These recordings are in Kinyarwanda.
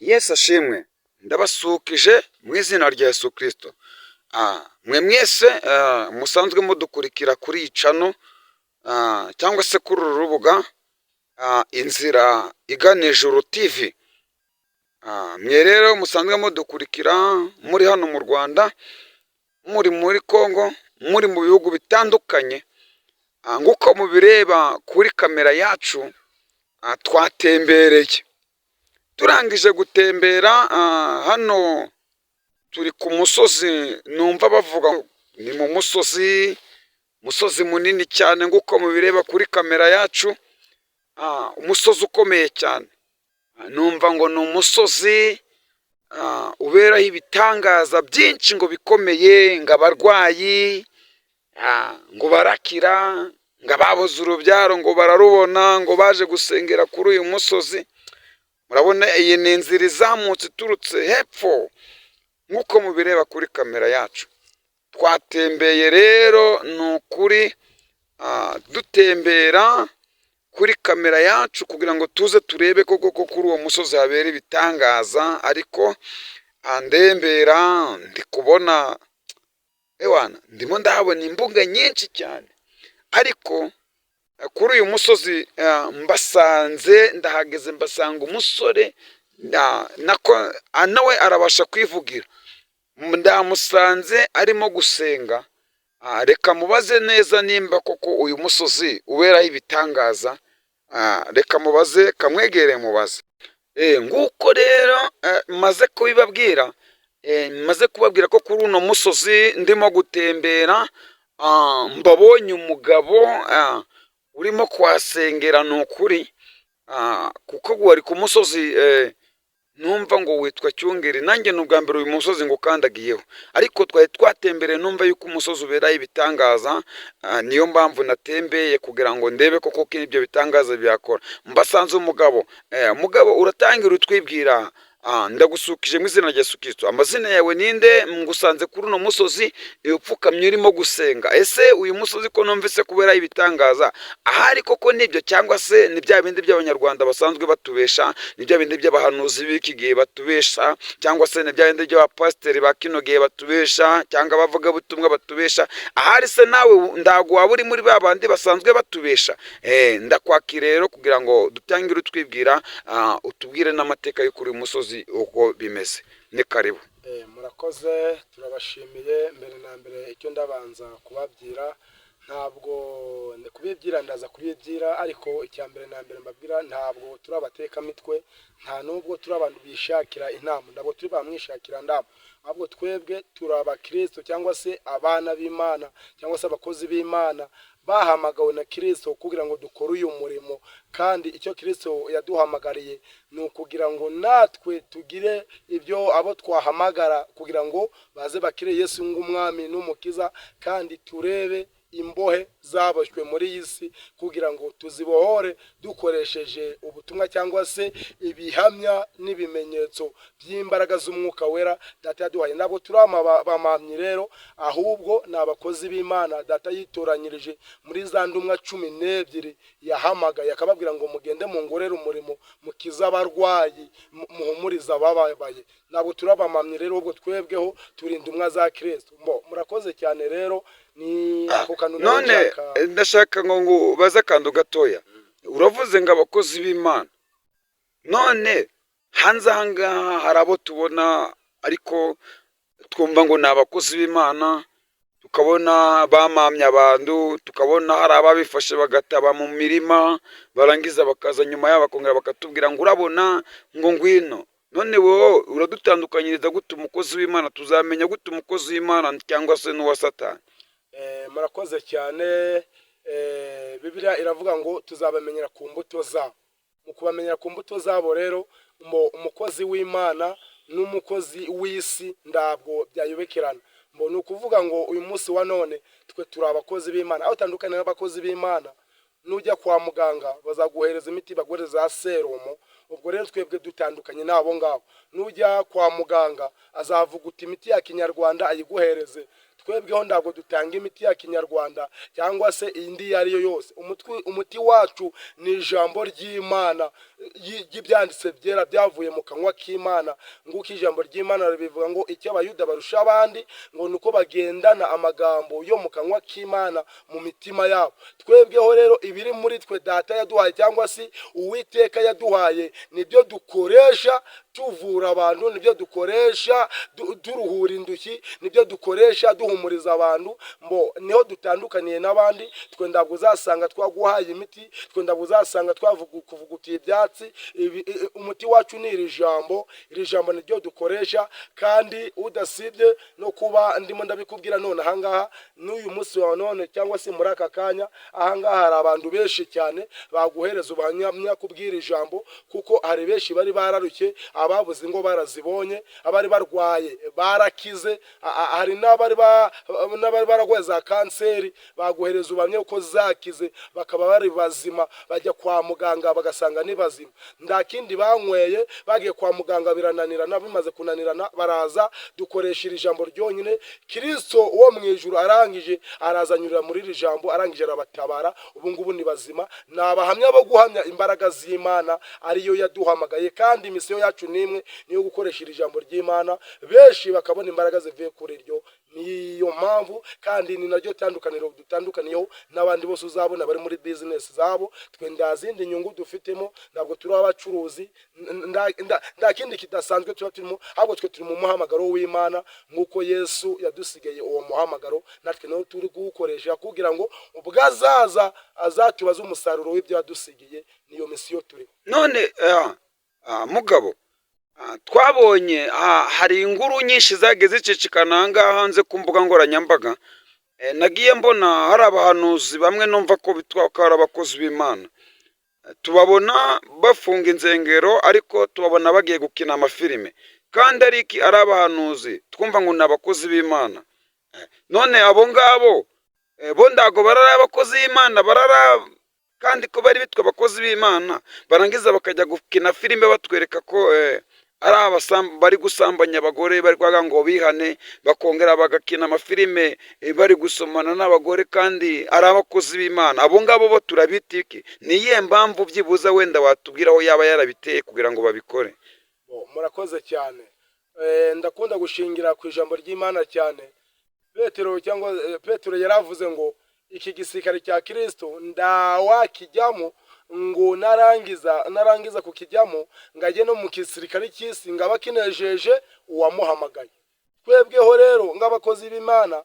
Yesu ashimwe. Ndabasuhukije mu izina rya Yesu Kristo. Mwe mwese musanzwe mudukurikira kuri iyi channel cyangwa se kuri uru rubuga Inzira Igana Ijuru TV. Mwe rero musanzwe mudukurikira muri hano mu Rwanda, muri muri Congo, muri mu bihugu bitandukanye, nk'uko mubireba kuri kamera yacu, twatembereye. Turangije gutembera, hano turi ku musozi, numva bavuga ni mu musozi, musozi munini cyane nk'uko mubireba kuri kamera yacu, umusozi ukomeye cyane. Numva ngo ni umusozi uberaho ibitangaza byinshi ngo bikomeye, ngo abarwayi ngo barakira, ngo ababuze urubyaro ngo bararubona, ngo baje gusengera kuri uyu musozi. Murabona iyi ni inzira izamutse iturutse hepfo nk'uko mubireba kuri kamera yacu. Twatembeye rero, ni ukuri, dutembera kuri kamera yacu kugira ngo tuze turebe koko ko kuri uwo musozi habera ibitangaza, ariko ndembera ndi kubona, ewana, ndimo ndahabona imbuga nyinshi cyane, ariko kuri uyu musozi mbasanze, ndahageze mbasanga umusore, nako nawe arabasha kwivugira. Ndamusanze arimo gusenga. Reka mubaze neza nimba koko uyu musozi uberaho ibitangaza. Reka mubaze, kamwegere mubaze. Nguko rero maze kubibabwira, maze kubabwira ko kuri uno musozi ndimo gutembera, mbabonye umugabo urimo kuhasengera. Ni ukuri, kuko wari ku musozi numva ngo witwa Cyungeri. Nanjye ni ubwa mbere uyu musozi ngo ukandagiyeho, ariko twari twatembereye, numva yuko umusozi uberaho ibitangaza. Niyo mpamvu natembeye kugira ngo ndebe koko ko ibyo bitangaza byakora. Mbasanze umugabo. Umugabo, uratangira utwibwira. Ndagusukije mu izina rya Yesu Kristo. Amazina yawe ninde? Ngusanze kuri uno musozi upfukamye urimo gusenga. Ese uyu musozi ko numvise kubera ibitangaza, ahari koko nibyo, cyangwa se ni bya bindi by'Abanyarwanda basanzwe batubesha, ni bya bindi by'abahanuzi b'iki gihe batubesha, cyangwa se ni bya bindi by'abapasiteri ba kino gihe batubesha, cyangwa abavugabutumwa batubesha? Ahari se nawe ndago waba uri muri ba bandi basanzwe batubesha? Ndakwakira rero kugira ngo dutangire utwibwira, utubwire n'amateka yo kuri uyu musozi uko bimeze. Ni karibu. Murakoze, turabashimiye. Mbere na mbere, icyo ndabanza kubabwira, ntabwo kubibwira, ndaza kubibwira, ariko icya mbere na mbere mbabwira, ntabwo turi abatekamitwe, nta nubwo turi abantu bishakira inama, ntabwo turi bamwishakira ndamu, ahubwo twebwe turi abakristo cyangwa se abana b'Imana cyangwa se abakozi b'Imana bahamagawe na Kirisito kugira ngo dukore uyu murimo. Kandi icyo Kirisito yaduhamagariye ni ukugira ngo natwe tugire ibyo abo twahamagara kugira ngo baze bakire Yesu nk'umwami n'umukiza, kandi turebe imbohe zaboshywe muri iyi si kugira ngo tuzibohore dukoresheje ubutumwa cyangwa se ibihamya n'ibimenyetso by'imbaraga z'Umwuka Wera Data yaduhaye. Ntabwo turi abamamyi rero, ahubwo ni abakozi b'Imana Data yitoranyirije muri za ndumwa 12 yahamagaye, akababwira ngo mugende mungorere umurimo, mukize abarwayi, muhumurize abababaye. Ntabwo turi abamamyi rero, ahubwo twebweho turi intumwa za Kirisito. Murakoze cyane rero, ni ako kantu nari None nshaka. Ndashaka ngo baze akantu gatoya. Uravuze ngo abakozi b'Imana, none hanze aha ngaha hari abo tubona ariko twumva ngo ni abakozi b'Imana, tukabona bamamye abantu, tukabona hari ababifashe bagataba mu mirima, barangiza bakaza nyuma yabo bakongera bakatubwira ngo urabona ngo ngwino. None wowe uradutandukanyiriza gute umukozi w'Imana? Tuzamenya gute umukozi w'Imana cyangwa se n'uwa Satani? Murakoze cyane. Bibiliya iravuga ngo tuzabamenyera ku mbuto zabo. Mu kubamenyera ku mbuto zabo rero, umukozi w'Imana n'umukozi w'isi ntabwo byayobekerana. Mbo ni ukuvuga ngo uyu munsi wa none twe turi abakozi b'Imana. Aho utandukanye n'abakozi b'Imana, nujya kwa muganga bazaguhereza imiti, baguhereza za serumu. Ubwo rero twebwe dutandukanye n'abo ngabo. Nujya kwa muganga azavuguta imiti ya kinyarwanda ayiguhereze. Twebweho ntabwo dutanga imiti ya kinyarwanda cyangwa se indi iyo ari yo yose. Umuti wacu ni ijambo ry'Imana, ry'ibyanditse byera byavuye mu kanwa k'Imana. Nguko ijambo ry'Imana ribivuga ngo icyo Abayuda barusha abandi ngo ni uko bagendana amagambo yo mu kanwa k'Imana mu mitima yabo. Twebweho rero ibiri muri twe Data yaduhaye cyangwa se Uwiteka yaduhaye nibyo dukoresha tuvura abantu, nibyo dukoresha turuhura indushyi, nibyo dukoresha duhumuriza abantu. Mbo niho dutandukaniye n'abandi. Twe ntabwo uzasanga twaguhaye imiti, twe ntabwo uzasanga twakuvugutiye ibyatsi. Umuti wacu ni iri jambo, iri jambo niryo dukoresha. Kandi udasibye no kuba ndimo ndabikubwira none ahangaha n'uyu munsi wa none cyangwa se muri aka kanya ahangaha, hari abantu benshi cyane baguhereza ubuhamya kubwira ijambo, kuko hari benshi bari bararushye, ababuze ingo barazibonye, abari barwaye barakize, hari n'abari bararwaye za kanseri baguhereza ubuhamya ko zakize, bakaba bari bazima, bajya kwa muganga bagasanga ni bazima, nta kindi banyweye. Bagiye kwa muganga birananirana, bimaze kunanirana baraza dukoresha iri jambo ryonyine. Kirisito wo mu ijuru arangije arazanyurira muri iri jambo, arangije arabatabara, ubu ngubu ni bazima, ni abahamya bo guhamya imbaraga z'Imana ariyo yaduhamagaye. Kandi misiyo yacu ni imwe, niyo gukoresha iri jambo ry'Imana, benshi bakabona imbaraga zivuye kuri ryo. Niyo mpamvu kandi ni naryo tandukaniro dutandukaniyeho n'abandi bose uzabona bari muri bizinesi zabo. Twe nta zindi nyungu dufitemo, ntabwo turi abacuruzi, nta kindi kidasanzwe tuba turimo, ahubwo twe turi mu muhamagaro w'Imana nk'uko Yesu yadusigaye uwo muhamagaro, natwe nawe turi kuwukoresha kugira ngo ubwo azaza azatubaze umusaruro w'ibyo yadusigiye. Niyo misiyo turiho. None mugabo, twabonye hari inkuru nyinshi zagiye zicicikana aha ngaha hanze ku mbuga nkoranyambaga. Nagiye mbona hari abahanuzi bamwe numva ko bitwa ko ari abakozi b'Imana. Tubabona bafunga insengero, ariko tubabona bagiye gukina amafilime, kandi ari iki? Ari abahanuzi twumva ngo ni abakozi b'Imana. None abo ngabo bo ntago barari abakozi b'Imana, barara kandi ko bari bitwa abakozi b'Imana, barangiza bakajya gukina filime batwereka ko ari bari gusambanya abagore, bari kuvuga ngo bihane, bakongera bagakina amafilime bari gusomana n'abagore kandi ari abakozi b'Imana. Abo ngabo bo turabita iki? Ni iyihe mpamvu byibuza wenda watubwira aho yaba yarabiteye kugira ngo babikore? Bo, murakoze cyane. Ndakunda gushingira ku ijambo ry'Imana cyane. Petero cyangwa Petero yaravuze ngo iki gisirikare cya Kirisito ndawakijyamo ngo narangiza kukijyamo ngo ajye no mu gisirikare cy'isi ngo aba kinejeje uwamuhamagaye. Twebweho rero nk'abakozi b'Imana,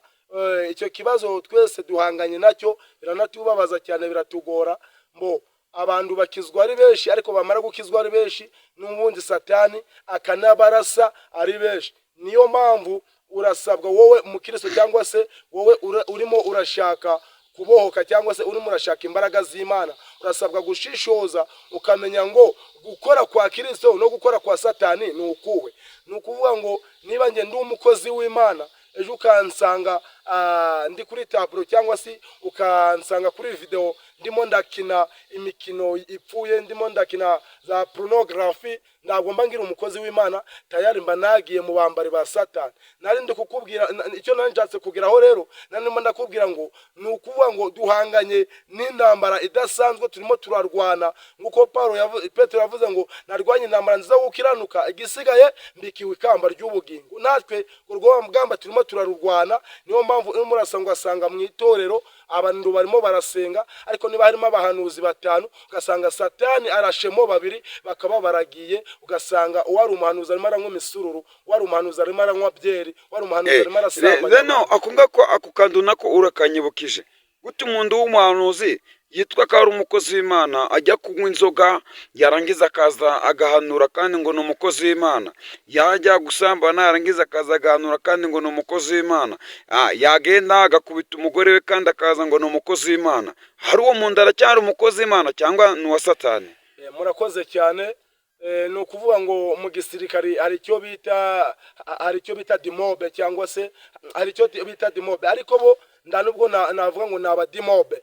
icyo kibazo twese duhanganye nacyo, biranatubabaza cyane, biratugora. Mbo abantu bakizwa ari benshi, ariko bamara gukizwa ari benshi n'ubundi Satani akanabarasa ari benshi. Niyo mpamvu urasabwa wowe umukristo cyangwa se wowe urimo urashaka kubohoka cyangwa se urimo urashaka imbaraga z'Imana, urasabwa gushishoza ukamenya ngo gukora kwa Kirisito no gukora kwa Satani ni ukuwe. Ni ukuvuga ngo niba njye ndi umukozi w'Imana, ejo ukansanga ndi kuri taburo cyangwa se ukansanga kuri videwo ndimo ndakina imikino ipfuye, ndimo ndakina za porunogarafi, ntabwo mba ngira umukozi w'Imana, tayari mba nagiye mu bambari ba Satani. Nari ndi kukubwira icyo nari nshatse kugeraho rero, nari ndimo ndakubwira ngo ni ukuvuga ngo duhanganye n'intambara idasanzwe, turimo turarwana nk'uko Paulo Petero yavuze ngo narwanye intambara nziza yo gukiranuka, igisigaye mbikiwe ikamba ry'ubugingo. Natwe urwo rugamba turimo turarurwana. Niyo mpamvu urimo urasanga ugasanga mu itorero abantu barimo barasenga, ariko niba harimo abahanuzi batanu ugasanga Satani arashemo babiri bakaba baragiye, ugasanga uwari umuhanuzi arimo aranywa imisururu, uwari umuhanuzi arimo aranywa byeri, uwari umuhanuzi arimo arasambanya Reno abantu. Ako ngako, ako kantu nako urakanyibukije. Gute umuntu w'umuhanuzi yitwa ko ari umukozi w'Imana ajya kunywa inzoga, yarangiza akaza agahanura kandi ngo ni umukozi w'Imana? Yajya gusambana, yarangiza akaza agahanura kandi ngo ni umukozi w'Imana? Yagenda agakubita umugore we kandi akaza ngo ni umukozi w'Imana. Hari uwo muntu aracyari umukozi w'Imana cyangwa ni uwa Satani? Murakoze cyane. Ni ukuvuga ngo mu gisirikari hari icyo bita demob, cyangwa se hari icyo bita demob, ariko bo nda nubwo navuga ngo ni abademob,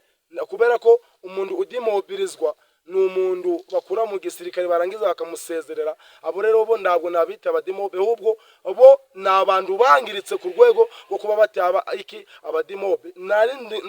kubera ko umuntu udemobirizwa Ni umuntu bakura mu gisirikare, barangiza bakamusezerera. Abo rero bo ntabwo nabita abademobe, ahubwo bo ni abantu bangiritse ku rwego rwo kuba bataba iki abademobe.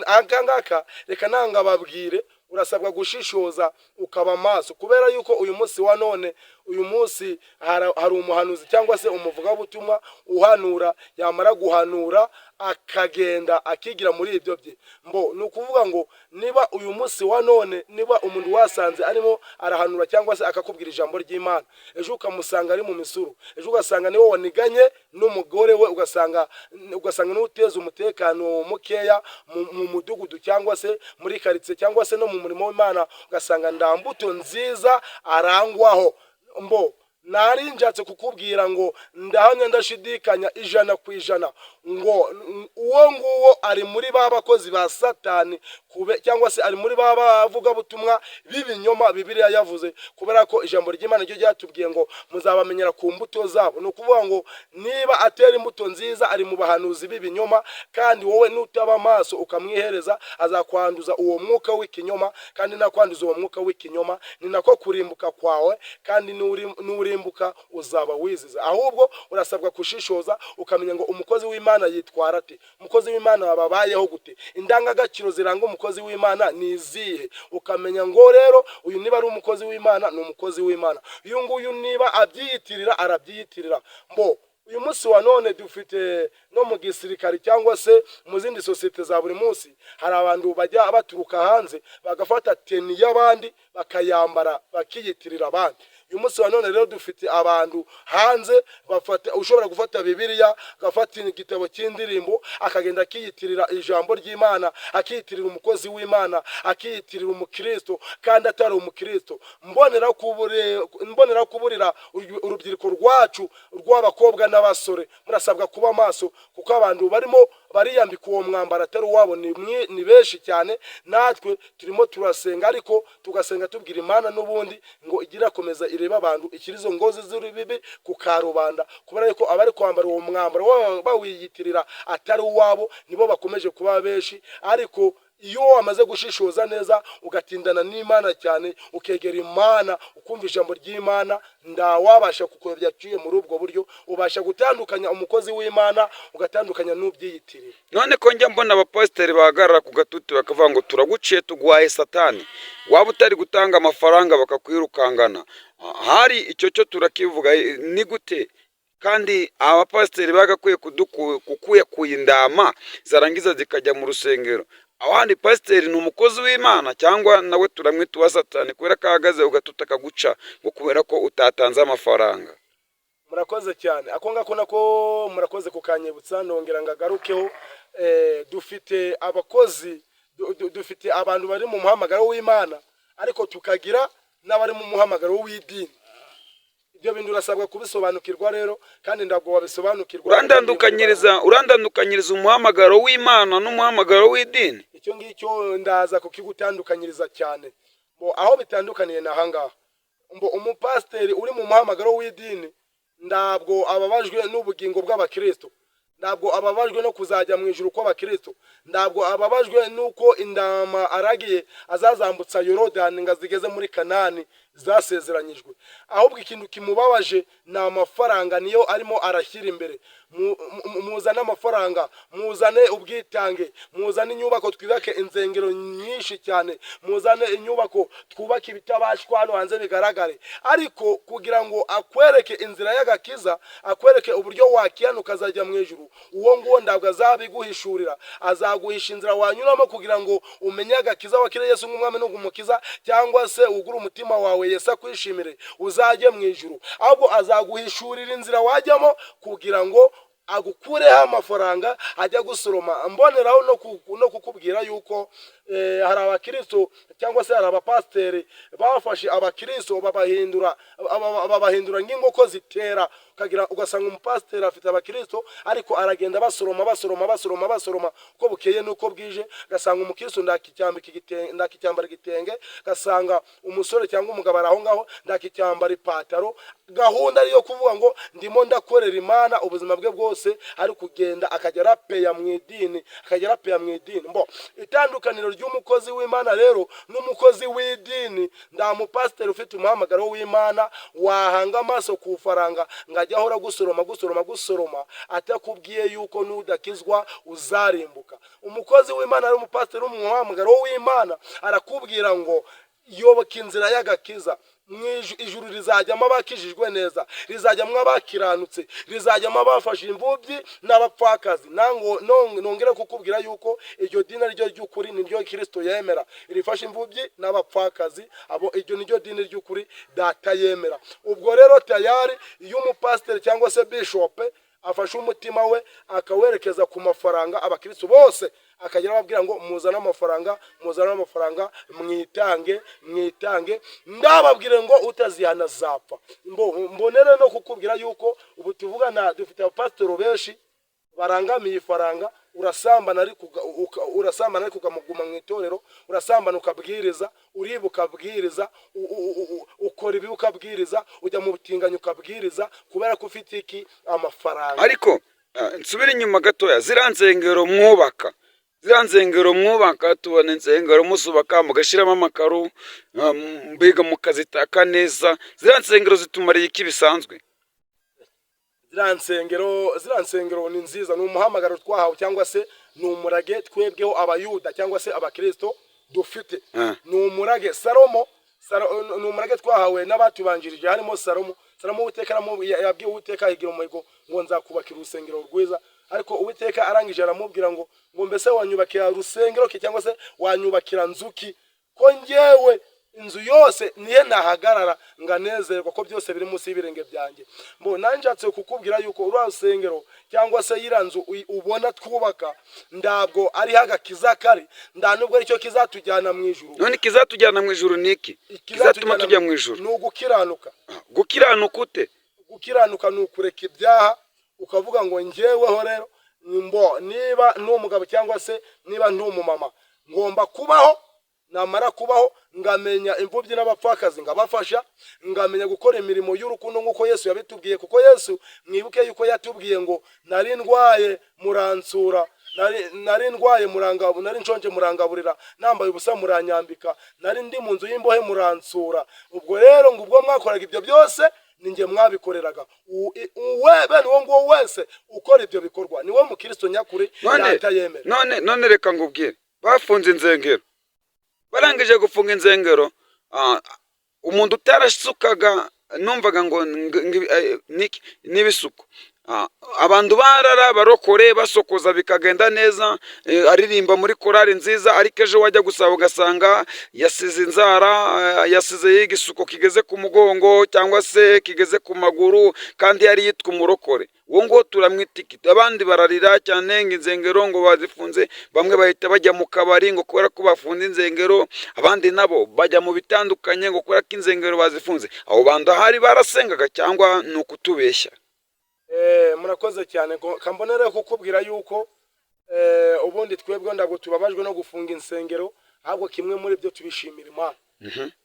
Aka ngaka reka nanga babwire, urasabwa gushishoza ukaba maso, kubera yuko uyu munsi wa none, uyu munsi hari umuhanuzi cyangwa se umuvugabutumwa uhanura, yamara guhanura akagenda akigira muri ibyo bye. Mbo ni ukuvuga ngo niba uyu munsi wa none, niba umuntu wasanze arimo arahanura cyangwa se akakubwira ijambo ry'Imana, ejo ukamusanga ari mu misuru, ejo ugasanga niwe waniganye n'umugore we, ugasanga niwe uteza umutekano mukeya mu mudugudu cyangwa se muri karitsiye cyangwa se no mu murimo w'Imana, ugasanga nta mbuto nziza arangwaho. Mbo nari nshatse kukubwira ngo ndahamya ndashidikanya 100% ngo uwo nguwo ari muri ba bakozi ba Satani kube, cyangwa se ari muri ba bavugabutumwa b'ibinyoma Bibiliya yavuze, kubera ko ijambo ry'Imana ryo ryatubwiye ngo muzabamenyera ku mbuto zabo. Ni ukuvuga ngo niba atera imbuto nziza, ari mu bahanuzi b'ibinyoma, kandi wowe nutaba amaso ukamwihereza, azakwanduza uwo mwuka w'ikinyoma, kandi nakwanduza uwo mwuka w'ikinyoma ni nako kurimbuka kwawe, kandi nurimbuka uzaba wizize. Ahubwo urasabwa kushishoza ukamenya ngo umukozi w'Imana yitwara ate, umukozi w'Imana babayeho gute, indangagaciro ziranga umukozi w'Imana ni izihe, ukamenya ngo rero uyu niba ari umukozi w'Imana ni umukozi w'Imana, uyu nguyu niba abyiyitirira arabyiyitirira. Mbo uyu munsi wa none dufite no mu gisirikare cyangwa se mu zindi sosiyete za buri munsi, hari abantu bajya baturuka hanze bagafata tenue y'abandi bakayambara, bakiyitirira abandi. Uyu munsi wa none rero dufite abantu hanze bafata, ushobora gufata Bibiliya, agafata igitabo cy'indirimbo, akagenda akiyitirira ijambo ry'Imana, akiyitirira umukozi w'Imana, akiyitirira umukristo kandi atari umukristo. Mbonera kuburira urubyiruko rwacu rw'abakobwa n'abasore, murasabwa kuba maso, kuko abantu barimo bariyambika uwo mwambaro atari uwabo ni benshi cyane. Natwe turimo turasenga, ariko tugasenga tubwira Imana n'ubundi ngo igire akomeza irebe abantu ikiri izo ngozi z'urubibi ku karubanda, kubera yuko abari kwambara uwo mwambaro bawiyitirira atari uwabo nibo bakomeje kuba benshi. Ariko iyo wamaze gushishoza neza, ugatindana n'Imana cyane, ukegera Imana, ukumva ijambo ry'Imana, ndawabasha kukuyobya aciye muri ubwo buryo. Ubasha gutandukanya umukozi w'Imana, ugatandukanya n'ubyiyitirira. None ko njya mbona abapasiteri bahagarara ku gatuti bakavuga ngo turaguciye, tuguhaye Satani, waba utari gutanga amafaranga bakakwirukangana, hari icyo cyo turakivuga ni gute? Kandi abapasiteri bagakwiye kukuyakuya indama zarangiza zikajya mu rusengero. Abandi pasiteri ni umukozi w'Imana cyangwa nawe turamwita uwa Satani, kubera ko ahagaze ugatuta akaguca ngo kubera ko utatanze amafaranga? Murakoze cyane, ako ngako nako murakoze kukanyibutsa, nongera ngagarukeho. Dufite abakozi, dufite abantu bari mu muhamagaro w'Imana, ariko tukagira n'abari mu muhamagaro w'idini. Ibyo bintu urasabwa kubisobanukirwa rero, kandi ntabwo wabisobanukirwa. Urandandukanyiriza umuhamagaro w'Imana n'umuhamagaro w'idini? Icyo ngicyo ndaza kukigutandukanyiriza cyane. Ngo aho bitandukaniye ni ahangaha: ngo umupasiteri uri mu muhamagaro w'idini ntabwo ababajwe n'ubugingo bw'abakristo, ntabwo ababajwe no kuzajya mu ijuru kw'abakristo, ntabwo ababajwe n'uko indama aragiye azazambutsa Yorodani ngo azigeze muri Kanani zasezeranyijwe. Ahubwo ikintu kimubabaje ni amafaranga, niyo arimo arashyira imbere. Muzane amafaranga, muzane ubwitange, muzane inyubako, twubake insengero nyinshi cyane, muzane inyubako, twubake ibitabashwa hano hanze bigaragare. Ariko kugira ngo akwereke inzira y'agakiza, akwereke uburyo wakihana ukazajya mu ijuru, uwo nguwo ntabwo azabiguhishurira. Azaguhisha inzira wanyuramo kugira ngo umenye agakiza, wakire Yesu nk'umwami n'umukiza, cyangwa se ugure umutima wawe Yesu akwishimire, uzajye mu ijuru. Ahubwo azaguhishurira inzira wajyamo kugira ngo agukureho amafaranga ajya gusoroma. Mboneraho no kukubwira yuko hari abakristo cyangwa se hari abapasiteri bafashe abakristo babahindura nk'inkoko zitera, ukagira ugasanga umupasiteri afite abakristo, ariko aragenda basoroma, basoroma, basoroma, basoroma uko bukeye n'uko bwije. Ugasanga umukristo ndakicyambika igitenge, ndakicyambara igitenge, ugasanga umusore cyangwa umugabo ari aho ngaho ndakicyambara ipataro. Gahunda ariyo kuvuga ngo ndimo ndakorera Imana, ubuzima bwe bwose ari kugenda akajya arapeya mu idini, akajya arapeya mu idini. Mbo itandukaniro ry'umukozi w'Imana rero n'umukozi w'idini, nta mupasiteri ufite umuhamagaro w'Imana wahanga amaso ku faranga ngo ajye ahora gusoroma gusoroma gusoroma, atakubwiye yuko nudakizwa uzarimbuka. Umukozi w'Imana ari umupasiteri w'umuhamagaro w'Imana arakubwira ngo yoboka inzira y'agakiza. Ijuru rizajyamo abakijijwe neza, rizajyamo abakiranutse, rizajyamo abafashe imfubyi n'abapfakazi. Nongere kukubwira yuko iryo dini ari ryo ry'ukuri, ni ryo Kirisito yemera, rifasha imfubyi n'abapfakazi. Abo iryo ni ryo dini ry'ukuri Data yemera. Ubwo rero tayari iyo umupasiteri cyangwa se bishope afashe umutima we akawerekeza ku mafaranga, abakristo bose akagera ababwira ngo muzane amafaranga, muzane amafaranga, mwitange, mwitange, ndababwire ngo utazihana azapfa. Mbonere no kukubwira yuko ubu tuvugana dufite abapasitoro benshi barangamiye ifaranga. Urasambana ariko urasambana ariko ukamuguma mu itorero, urasambana ukabwiriza, uriba ukabwiriza, ukora ibi ukabwiriza, ujya mu butinganyi ukabwiriza, kubera ko ufite iki? Amafaranga. Ariko nsubire inyuma gatoya. Ziriya nsengero mwubaka, ziriya nsengero mwubaka, tubona insengero muzubaka mugashyiramo amakaro, mbega mukazitaka neza, ziriya nsengero zitumariye iki bisanzwe? Ziriya nsengero ni nziza, ni umuhamagaro twahawe cyangwa se ni umurage twebweho Abayuda cyangwa se Abakristo dufite. Ni umurage Salomo, ni umurage twahawe n'abatubanjirije, harimo Salomo. Salomo Uwiteka yabwiye Uwiteka ahigira umuhigo ngo nzakubakira urusengero rwiza, ariko Uwiteka arangije aramubwira ngo mbese wanyubakira urusengero ki, cyangwa se wanyubakira nzu ki, ko njyewe inzu yose nihe nahagarara nganezerwa, ko byose biri munsi y'ibirenge byanjye? Mbo nanjye nshatse kukubwira yuko uriya rusengero cyangwa se iriya nzu ubona twubaka ntabwo ariho agakiza kari, nta nubwo aricyo kizatujyana mu ijuru. None ikizatujyana mu ijuru ni iki kizatuma tujya mu ijuru? Ni ugukiranuka. Gukiranuka ute? Gukiranuka ni ukureka ibyaha, ukavuga ngo njyeweho rero mbo niba ndi umugabo cyangwa se niba ndi umumama, ngomba kubaho, namara kubaho ngamenya imfubyi n'abapfakazi ngabafasha, ngamenya gukora imirimo y'urukundo nk'uko Yesu yabitubwiye. Kuko Yesu, mwibuke yuko yatubwiye ngo nari ndwaye muransura, nari ndwaye murangabu, nari nshonje murangaburira, nambaye ubusa muranyambika, nari ndi mu nzu y'imbohe muransura. Ubwo rero ngo ubwo mwakoraga ibyo byose ni njye mwabikoreraga. We bene uwo nguwo wese ukora ibyo bikorwa niwe mukristo nyakuri None Data yemera. None reka ngubwire, bafunze insengero, barangije gufunga insengero, umuntu utarasukaga numvaga ngo n'ibisuko. Abantu barara barokore basokoza bikagenda neza, aririmba muri korari nziza, ariko ejo wajya gusaba ugasanga yasize inzara, yasize igisuko kigeze ku mugongo cyangwa se kigeze ku maguru, kandi yari yitwa umurokore. Uwo nguwo turamwita iki? Abandi bararira cyane ngo insengero ngo bazifunze, bamwe bahita bajya mu kabari ngo kubera ko bafunze insengero, abandi nabo bajya mu bitandukanye ngo kubera ko insengero bazifunze. Abo bantu ahari barasengaga cyangwa ni ukutubeshya? Murakoze cyane. Kambonere kukubwira yuko ubundi twebwe ntabwo tubabajwe no gufunga insengero, ahubwo kimwe muri byo tubishimira Imana.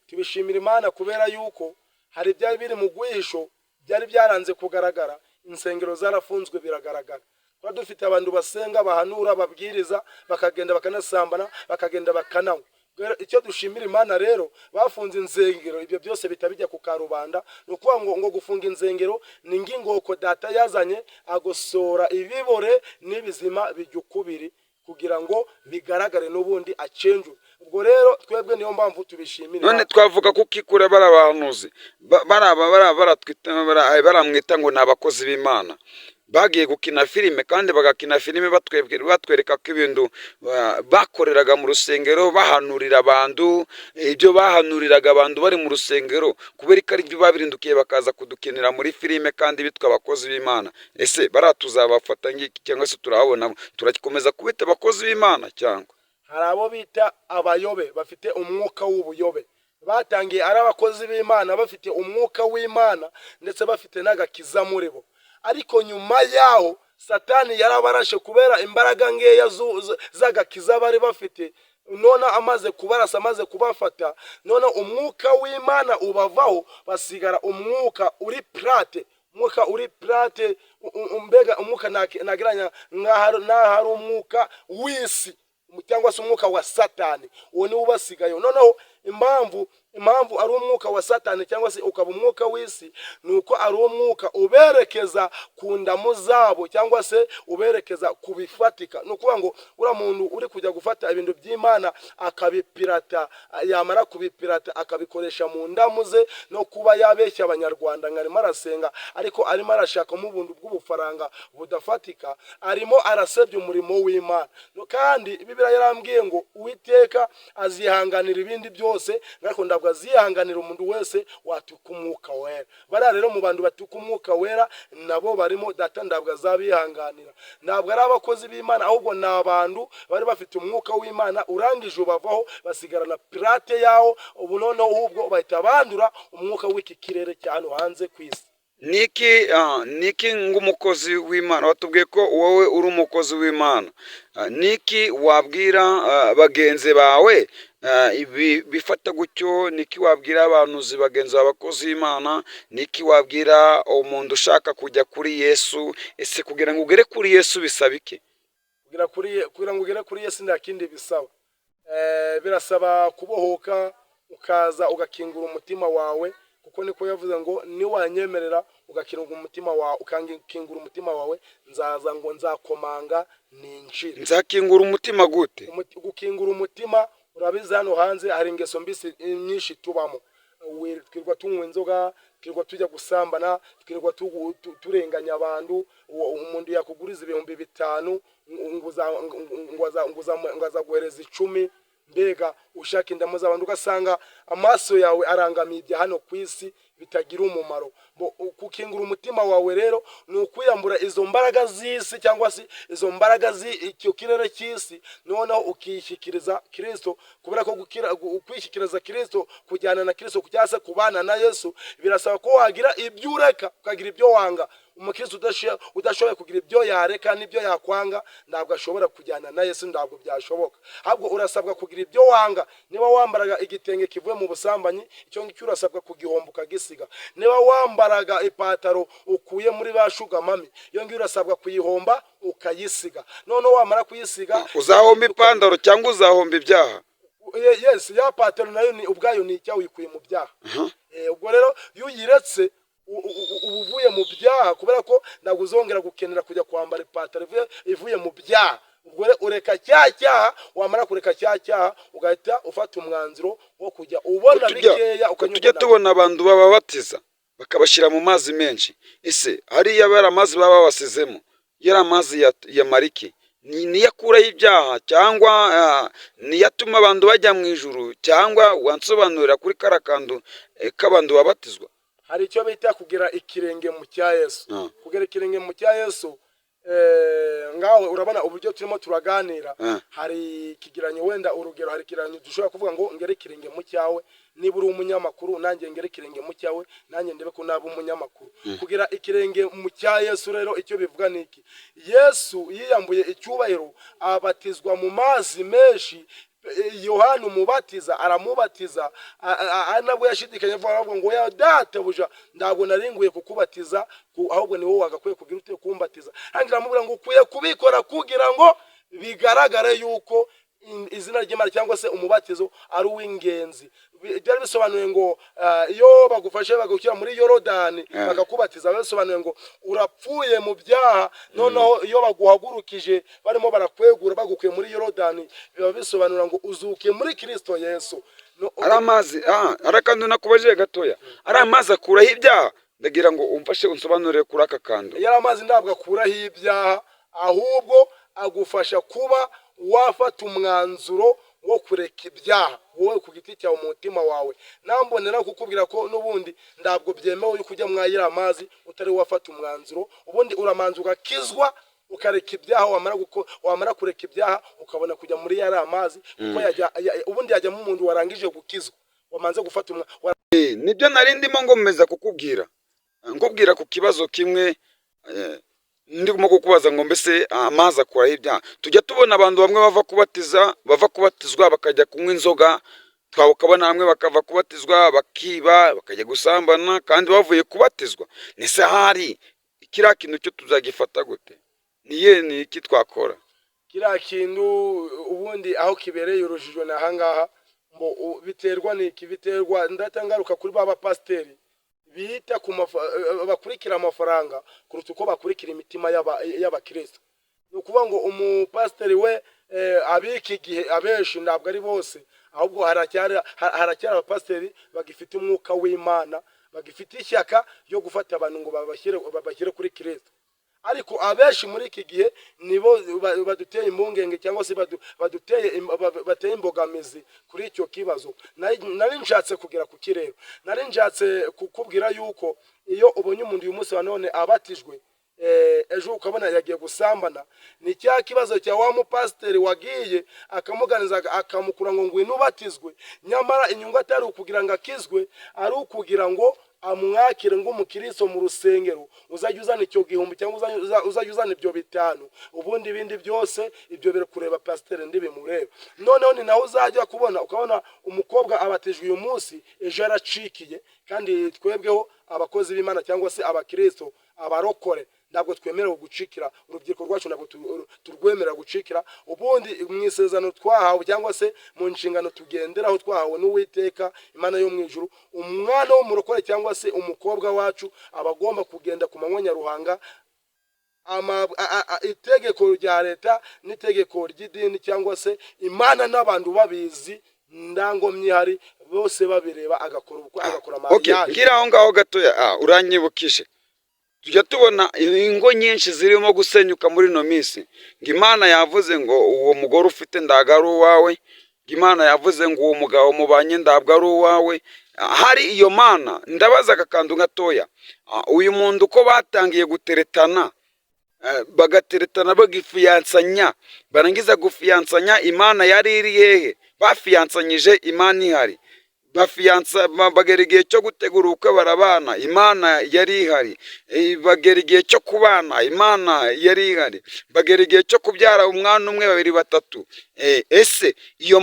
Tubishimira Imana kubera yuko hari ibyari biri mu rwihisho byari byaranze kugaragara, insengero zarafunzwe biragaragara. Tuba dufite abantu basenga, bahanura, babwiriza, bakagenda bakanasambana, bakagenda bakananywa. Rero icyo dushimira Imana rero, bafunze insengero, ibyo byose bihita bijya ku karubanda. Ni ukuvuga ngo gufunga insengero ni ng'ingoko Data yazanye agosora ibibore n'ibizima bijya ukubiri kugira ngo bigaragare n'ubundi acenjure. Ubwo rero twebwe niyo mpamvu tubishimira None Imana. twavuga ko ukikura bari abahanuzi baramwita ngo ni abakozi b'Imana bagiye gukina filime, kandi bagakina filime batwereka ko ibintu bakoreraga mu rusengero, bahanurira abantu, ibyo bahanuriraga abantu bari mu rusengero, kubera ko ari byo babirindukiye bakaza kudukinira muri filime kandi bitwa abakozi b'Imana. Ese bariya tuzabafata ngiki, cyangwa se turahabona turakomeza kubita abakozi b'Imana cyangwa? Hari abo bita abayobe, bafite umwuka w'ubuyobe. Batangiye ari abakozi b'Imana, bafite umwuka w'Imana ndetse bafite n'agakiza muri bo, ariko nyuma yaho Satani yarabarashe kubera imbaraga nkeya z'agakiza bari bafite. None amaze kubarasa, amaze kubafata, none umwuka w'Imana ubavaho, basigara umwuka uri plate, umwuka uri plate, mbega umwuka nagereranya nk'aho ari umwuka w'isi. Cyangwa se umwuka wa Satani, uwo niwo ubasigaye. Noneho impamvu ari umwuka wa Satani cyangwa se ukaba umwuka w'isi, ni uko ari umwuka uberekeza ku ndamu zabo cyangwa se uberekeza ku bifatika. Ni ukuvuga ngo uriya muntu uri kujya gufata ibintu by'Imana akabipirata, yamara kubipirata akabikoresha mu ndamu ze, no kuba yabeshya Abanyarwanda ngo arimo arasenga ariko arimo arashakamo ubuntu bw'ubufaranga budafatika, arimo arasebya umurimo w'Imana. Kandi Bibiliya yarambwiye ngo Uwiteka azihanganira ibindi byose, ariko ntabwo azihanganira umuntu wese watuka Umwuka Wera. Bariya rero mu bantu batuka Umwuka Wera nabo barimo. Data ntabwo azabihanganira. Ntabwo ari abakozi b'Imana, ahubwo ni abantu bari bafite umwuka w'Imana urangije ubavaho, basigarana pirate yawo. Ubu noneho ahubwo bahita bandura umwuka w'iki kirere cya hano hanze ku isi. Niki ng'umukozi w'Imana, watubwiye ko wowe uri umukozi w'Imana. Niki wabwira bagenzi bawe ibi bifata gutyo? Niki wabwira abahanuzi bagenzi bawe, abakozi b'Imana? Niki wabwira umuntu ushaka kujya kuri Yesu? Ese kugira ngo ugere kuri Yesu bisaba iki? Kugira ngo ugere kuri Yesu nta kindi bisaba. Birasaba kubohoka, ukaza ugakingura umutima wawe, kuko niko yavuze ngo niwanyemerera ugakingura umutima wawe, ukangingura umutima wawe, nzaza ngo nzakomanga ninjire. Nzakingura umutima gute? Gukingura umutima, urabizi hano hanze hari ingeso mbisi nyinshi tubamo. Twirirwa tunywa inzoga, twirirwa tujya gusambana, twirirwa turenganya abantu. Umuntu yakuguriza 5000 ngo azaguhereza 10, mbega ushaka indamu z'abantu, ugasanga amaso yawe arangamiye ibya hano ku isi bitagira umumaro. Gukingura umutima wawe rero ni ukwiyambura izo mbaraga z'isi cyangwa se izo mbaraga z'icyo kirere cy'isi, noneho ukishyikiriza Kirisito. Kubera ko kwishyikiriza Kirisito, kujyana na Kirisito cyangwa se kubana na Yesu, birasaba ko wagira ibyo ureka, ukagira ibyo wanga. Umukristo udashoboye kugira ibyo yareka n'ibyo yakwanga ntabwo ashobora kujyana na Yesu, ntabwo byashoboka. Ahubwo urasabwa kugira ibyo wanga. Niba wambaraga igitenge kivuye mu busambanyi, icyo ngicyo urasabwa kugihomba ukagisiga. Niba wambaraga ipataro ukuye muri ba sugar mummy, iyo ngiyo urasabwa kuyihomba ukayisiga. Noneho wamara kuyisiga Uzahomba ipantaro cyangwa uzahomba ibyaha? Yes, ya pataro nayo ni ubwayo ni icyaha, uyikuye mu byaha. Ubwo rero iyo uyiretse uba uvuye mu byaha, kubera ko ntabwo uzongera gukenera kujya kwambara ipataro ivuye mu byaha. Ubwo rero ureka cya cyaha, wamara kureka cya cyaha ugahita ufata umwanzuro wo kujya ubona bikeya Ko ukanyurwa tujya nabyo. tubona abantu bababatiza bakabashyira mu mazi menshi, ese hariya bari amazi baba babasizemo yari amazi ya mariki? Niyo akuraho ibyaha cyangwa niyo atuma abantu bajya mu ijuru? Cyangwa wansobanurira kuri kariya kantu k'abantu babatizwa? Hari icyo bita kugira ikirenge mu cya Yesu. Kugira ikirenge mu cya Yesu, ngaho urabona uburyo turimo turaganira. Hari ikigeranyo, wenda urugero, hari ikigeranyo dushobora kuvuga ngo ngere ikirenge mu cyawe. Niba uri umunyamakuru, nanjye ngere ikirenge mu cyawe, nanjye ndebe ko naba umunyamakuru. Kugira ikirenge mu cya Yesu rero icyo bivuga ni iki? Yesu yiyambuye icyubahiro, abatizwa mu mazi menshi. Yohana Umubatiza aramubatiza, nabwo yashidikanya avuga ngo: "Ya databuja, ntabwo naringuye kukubatiza, ahubwo ni wowe wagakwiye kugira ute? Kumbatiza." Hangira aramubwira ngo ukwiye kubikora kugira ngo bigaragare yuko izina ry'Imana cyangwa se umubatizo ari uw'ingenzi. Byari bisobanuye ngo iyo bagufashe bagushyira muri Yorodani bakakubatiza, biba bisobanuye ngo urapfuye mu byaha. Noneho iyo baguhagurukije barimo barakwegura bagukuye muri Yorodani, biba bisobanura ngo uzukiye muri Kirisito Yesu. Ari amazi ari akantu nakubajije gatoya, ari amazi akuraho ibyaha? Ndagira ngo umfashe unsobanurire kuri aka kantu. Yari amazi ntabwo akuraho ibyaha, ahubwo agufasha kuba wafata umwanzuro wo kureka ibyaha wowe ku giti cyawe, mu mutima wawe. Nambonera kukubwira ko n'ubundi ntabwo byemewe yuko ujya mwayira amazi utari wafata umwanzuro. Ubundi uramanza ugakizwa, ukareka ibyaha, wamara kureka ibyaha ukabona kujya muri yari amazi, kuko ubundi yajyamo umuntu warangije gukizwa, wamanze gufata Nibyo nari ndimo ngomeza kukubwira, nkubwira ku kibazo kimwe, ndimo kukubaza ngo mbese amazi akuraho ibyaha? Tujya tubona abantu bamwe bava kubatiza, bava kubatizwa bakajya kunywa inzoga, twakabona bamwe bakava kubatizwa bakiba, bakajya gusambana kandi bavuye kubatizwa. Nese hari kiriya kintu cyo tuzagifata gute? Niye ni iki twakora? Kiriya kintu ubundi aho kibereye urujijo ni ahangaha ngo biterwa n'iki? Biterwa, ndatangaruka kuri ba bapasiteri bita ku bakurikira amafaranga kuruta uko bakurikira imitima y'abakristo. Ni ukuvuga ngo umupasiteri we, ab'iki gihe abenshi, ntabwo ari bose, ahubwo haracyari abapasiteri bagifite umwuka w'Imana, bagifite ishyaka ryo gufata abantu ngo babashyire kuri Kristo. Ariko abenshi muri iki gihe nibo baduteye impungenge cyangwa se bateye imbogamizi kuri icyo kibazo. Nari nshatse kugera ku kirero, nari nshatse kukubwira yuko iyo ubonye umuntu uyu munsi wa none abatijwe, ejo ukabona yagiye gusambana, ni cya kibazo cya wa mupasiteri wagiye akamuganiza, akamukura ngo ngwino ubatizwe, nyamara inyungu atari ukugira ngo akizwe, ari ukugira ngo amwakire ng'umukristo mu rusengero, uzajya uzana icyo gihumbi cyangwa uzajya uzana ibyo 5, ubundi ibindi byose ibyo biri kureba pasiteri ndibimureba. Noneho ni naho uzajya kubona ukabona umukobwa abatijwe uyu munsi, ejo yaracikiye. Kandi twebweho abakozi b'Imana cyangwa se abakristo, abarokore, ntabwo twemerewe gucikira urubyiruko rwacu, ntabwo turwemerera gucikira. Ubundi mu isezerano twahawe cyangwa se mu nshingano tugenderaho twahawe n'Uwiteka Imana yo mu ijuru, umwana w'umurokore cyangwa se umukobwa wacu aba agomba kugenda ku manywa nyaruhanga. Itegeko rya leta n'itegeko ry'idini cyangwa se Imana n'abantu babizi, ndangomyi ihari, bose babireba, agakora ubukwe, agakora mariage. Ngira aho ngaho gatoya, uranyibukije, tujya tubona ingo nyinshi zirimo gusenyuka muri ino minsi, ngo Imana yavuze ngo uwo mugore ufite ntabwo ari uwawe, ngo Imana yavuze ngo uwo mugabo mubanye ntabwo ari uwawe. Hari iyo Mana, ndabaza aka kantu gatoya. Uyu muntu uko batangiye guteretana, bagateretana, bagifiyansanya, barangiza gufiyansanya, Imana yari iri hehe? Bafiyansanyije Imana ihari, bafiyansa, bagera igihe cyo gutegura ubukwe, barabana, Imana yari ihari. Bagera igihe cyo kubana, Imana yari ihari. Bagera igihe cyo kubyara umwana umwe, babiri, batatu. Ese iyo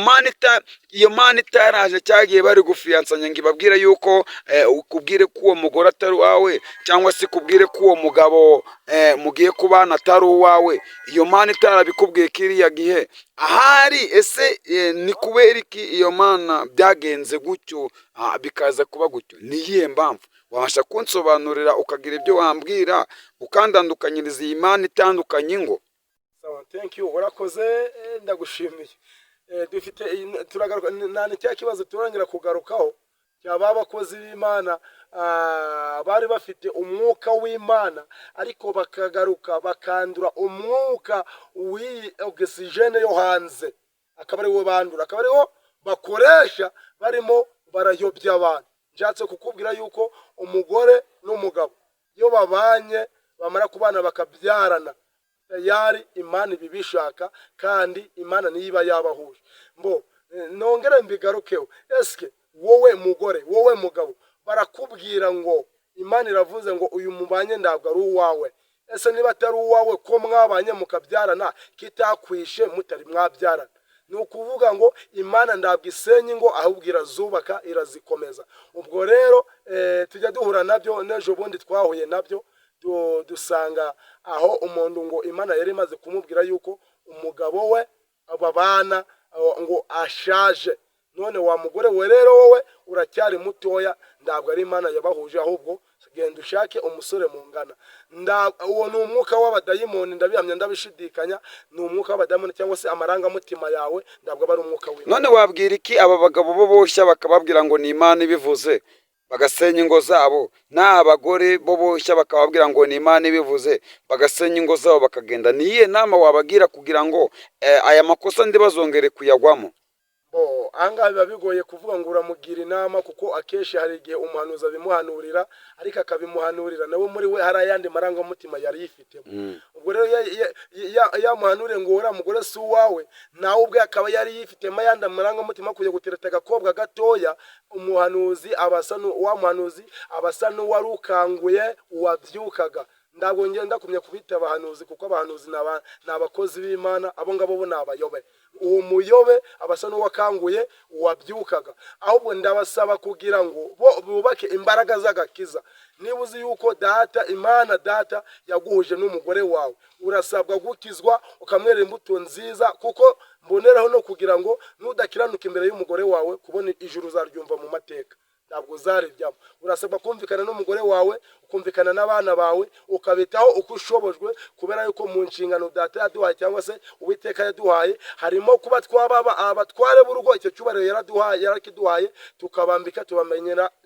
Mana itaraje cyagiye bari gufiyansanya ngo ibabwire yuko ukubwire ko uwo mugore atari uwawe, cyangwa se ikubwire ko uwo mugabo mugiye kubana atari uwawe, iyo Mana itarabikubwiye kiriya gihe ahari, ese ni kubera iki iyo Mana byagenze gutyo, bikaza kuba gutyo? Ni iyihe mpamvu? Wabasha kunsobanurira, ukagira ibyo wambwira, ukandandukanyiriza iyi Mana itandukanye ingo? Sawa, thank you, urakoze, ndagushimiye. Dufite turagaruka nta cya kibazo turongera kugarukaho cyaba abakozi b'Imana bari bafite umwuka w'Imana, ariko bakagaruka bakandura umwuka w'iyi ogisijene yo hanze, akaba ariwo bandura, akaba ariwo bakoresha barimo barayobya abantu. Nshatse kukubwira yuko umugore n'umugabo iyo babanye, bamara kubana bakabyarana, tayari Imana ibibishaka, kandi Imana niyo iba yabahuje. Mbo nongere mbigarukeho: eske wowe mugore, wowe mugabo, barakubwira ngo Imana iravuze ngo uyu mubanye ntabwo ari uwawe, ese niba atari uwawe, ko mwabanye mukabyarana, kitakwishe mutari mwabyarana? Ni ukuvuga ngo Imana ntabwo isenya ingo, ahubwo irazubaka, irazikomeza. Ubwo rero tujya duhura nabyo, n'ejo bundi twahuye nabyo, dusanga aho umuntu ngo Imana yari imaze kumubwira yuko umugabo we babana ngo ashaje. None wa mugore we rero, wowe uracyari mutoya, ntabwo ari Imana yabahuje, ahubwo genda ushake umusore mungana. Uwo ni umwuka w'abadayimoni, ndabihamya, ndabishidikanya, ni umwuka w'abadayimoni cyangwa se amarangamutima yawe, ntabwo aba ari umwuka w'Imana. None wabwira iki aba bagabo bo boshya bakababwira ngo ni Imana ibivuze, bagasenya ingo zabo, n'abagore bo boshya bakababwira ngo ni Imana ibivuze, bagasenya ingo zabo bakagenda? Ni iyihe nama wabagira kugira ngo aya makosa ntibazongere kuyagwamo? Bo ahangaha biba bigoye kuvuga ngo uramugira inama, kuko akenshi hari igihe umuhanuzi abimuhanurira, ariko akabimuhanurira nawe muri we hari ayandi marangamutima yari yifitemo. Ubwo rero yamuhanuriye ngo uriya mugore si uwawe, nawe ubwe akaba yari yifitemo ayandi marangamutima kujya gutereta agakobwa gatoya. Umuhanuzi aba asa wa muhanuzi aba asa n'uwari ukanguye uwabyukaga. Ntabwo ngenda kumenya kubita abahanuzi, kuko abahanuzi ni abakozi b'Imana. Abo ngabo bo ni abayobe. Uwo muyobe aba asa n'uwakanguye uwabyukaga. Ahubwo ndabasaba kugira ngo bo bubake imbaraga z'agakiza. Niba uzi yuko Data Imana, Data yaguhuje n'umugore wawe, urasabwa gukizwa, ukamwera imbuto nziza. Kuko mboneraho no kugira ngo nudakiranuka imbere y'umugore wawe, kubona ijuru uzaryumva mu mateka, ntabwo uzarijyamo. Urasabwa kumvikana n'umugore wawe, ukumvikana n'abana bawe, ukabitaho uko ushobojwe, kubera yuko mu nshingano Data yaduhaye cyangwa se Uwiteka yaduhaye harimo kuba twaba abatware b'urugo. Icyo cyubahiro yaraduhaye, yarakiduhaye, tukabambika,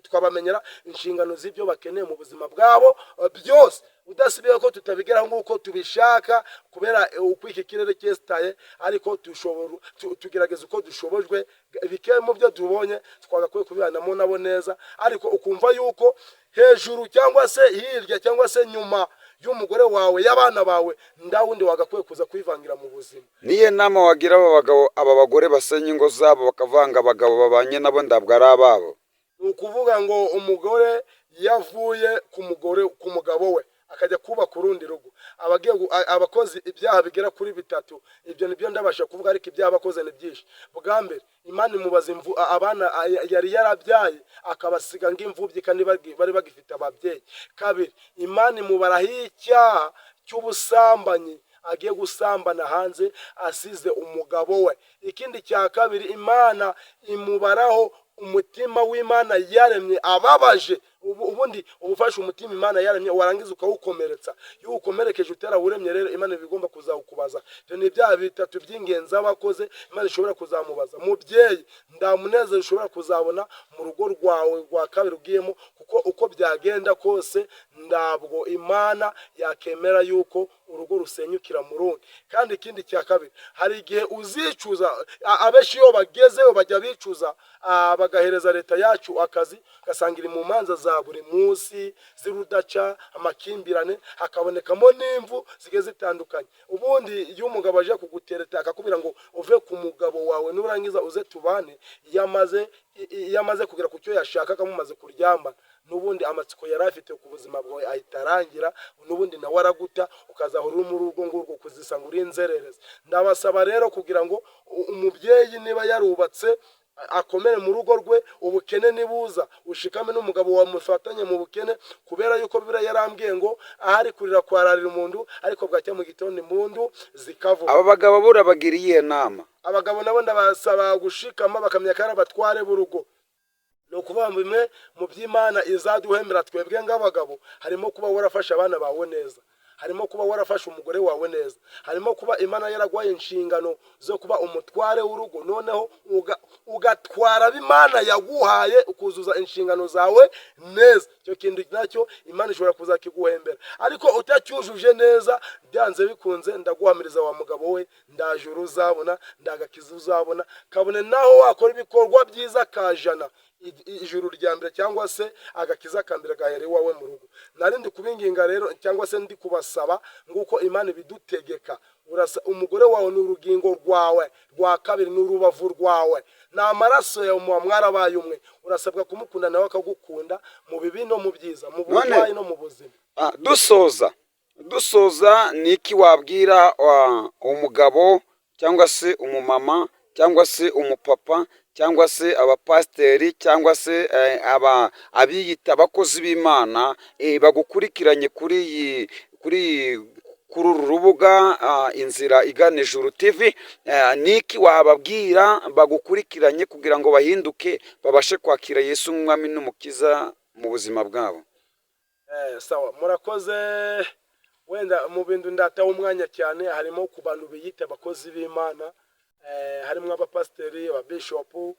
tukabamenyera inshingano z'ibyo bakeneye mu buzima bwabo byose, udasibiye ko tutabigeraho nk'uko tubishaka kubera uko iki kirere cyesitaye. Ariko tugerageza uko dushobojwe. Bike mu byo tubonye twagakwiye kubibanamo nabo neza. Ariko ukumva yuko hejuru cyangwa se hirya cyangwa se nyuma y'umugore wawe, y'abana bawe, nda wundi wagakwiye kuza kwivangira mu buzima. Niyo nama wagira aba bagabo, aba bagore basenya ingo zabo, bakavanga abagabo babanye nabo ndabwo ari ababo? Ni ukuvuga ngo umugore yavuye ku mugore, ku mugabo we, akajya kubaka urundi rugo, aba agiye abakoze ibyaha bigera kuri bitatu. Ibyo nibyo ndabasha kuvuga, ariko ibyaha bakoze ni byinshi. Bwa mbere, Imana imubaza abana yari yarabyaye, akabasiga ng'imfubyi kandi bari bagifite ababyeyi. Kabiri, Imana imubaraho icyaha cy'ubusambanyi, agiye gusambana hanze asize umugabo we. Ikindi cya kabiri, Imana imubaraho umutima w'Imana yaremye ababaje. Ubundi uba ufashe umutima Imana yaremye, warangiza ukawukomeretsa. Iyo uwukomerekeje utarawuremye rero, Imana iba igomba kuzawukubaza. Ibyo ni ibyaha bitatu by'ingenzi aba akoze, Imana ishobora kuzamubaza. Mubyeyi, nta munezero ushobora kuzabona mu rugo rwawe rwa kabiri ugiyemo, kuko uko byagenda kose ntabwo Imana yakemera yuko urugo rusenyukira mu rundi. Kandi ikindi cya kabiri, hari igihe uzicuza. Abenshi iyo bagezeyo bajya bicuza, bagahereza leta yacu akazi, ugasanga iri mu manza za buri munsi z'urudaca, amakimbirane, hakabonekamo n'imvu zigiye zitandukanye. Ubundi iyo umugabo aje kugutereta akakubwira ngo uve ku mugabo wawe, nurangiza uze tubane, iyo amaze kugera ku cyo yashakaga, mumaze kuryamana, n'ubundi amatsiko yari afite ku buzima bwawe ahita arangira. N'ubundi nawe araguta, ukazahora uri muri urwo ngurwo kuzisanga uri inzererezi. Ndabasaba rero kugira ngo umubyeyi niba yarubatse akomere mu rugo rwe. Ubukene nibuza, ushikame n'umugabo wamufatanye mu bukene, kubera yuko Bibiliya yarambwiye ngo ahari kurira kwararira umuntu, ariko bwacya mu gitondo impundu zikavuga. Aba bagabo burabagira iyihe nama? Abagabo nabo ndabasaba gushikama, bakamenya ko ari abatware b'urugo. Ni ukuvuga ngo bimwe mu by'Imana izaduhembera twebwe nk'abagabo harimo kuba warafashe abana bawe neza, harimo kuba warafashe umugore wawe neza, harimo kuba Imana yaraguhaye inshingano zo kuba umutware w'urugo, noneho ugatwara abo Imana yaguhaye, ukuzuza inshingano zawe neza. Icyo kintu nacyo Imana ishobora kuzakiguhembera. Ariko utacyujuje neza, byanze bikunze ndaguhamiriza wa mugabo we, ndajuru uzabona, ndagakiza uzabona, kabone naho wakora ibikorwa byiza kajana. Ijuru rya mbere cyangwa se agakiza ka mbere gahera iwawe mu rugo. Nari ndi kubinginga rero cyangwa se ndi kubasaba nguko Imana ibidutegeka. Urasa umugore wawe ni urugingo rwawe rwa kabiri, ni urubavu rwawe, ni amaraso yawe, muba mwarabaye umwe. Urasabwa kumukunda nawe akagukunda, mu bibi no mu byiza, mu burwayi no mu buzima. Dusoza, ni iki wabwira umugabo cyangwa se umumama cyangwa se umupapa cyangwa se abapasiteri cyangwa se aba abiyita abakozi b'Imana bagukurikiranye kuri iyi kuri kuri uru rubuga Inzira Igana Ijuru TV? Ni iki wababwira bagukurikiranye kugira ngo bahinduke, babashe kwakira Yesu nk'umwami n'umukiza mu buzima bwabo? Sawa, murakoze. Wenda mu bintu ndataho umwanya cyane harimo ku bantu biyita abakozi b'Imana, harimo abapasiteri, ababishopu,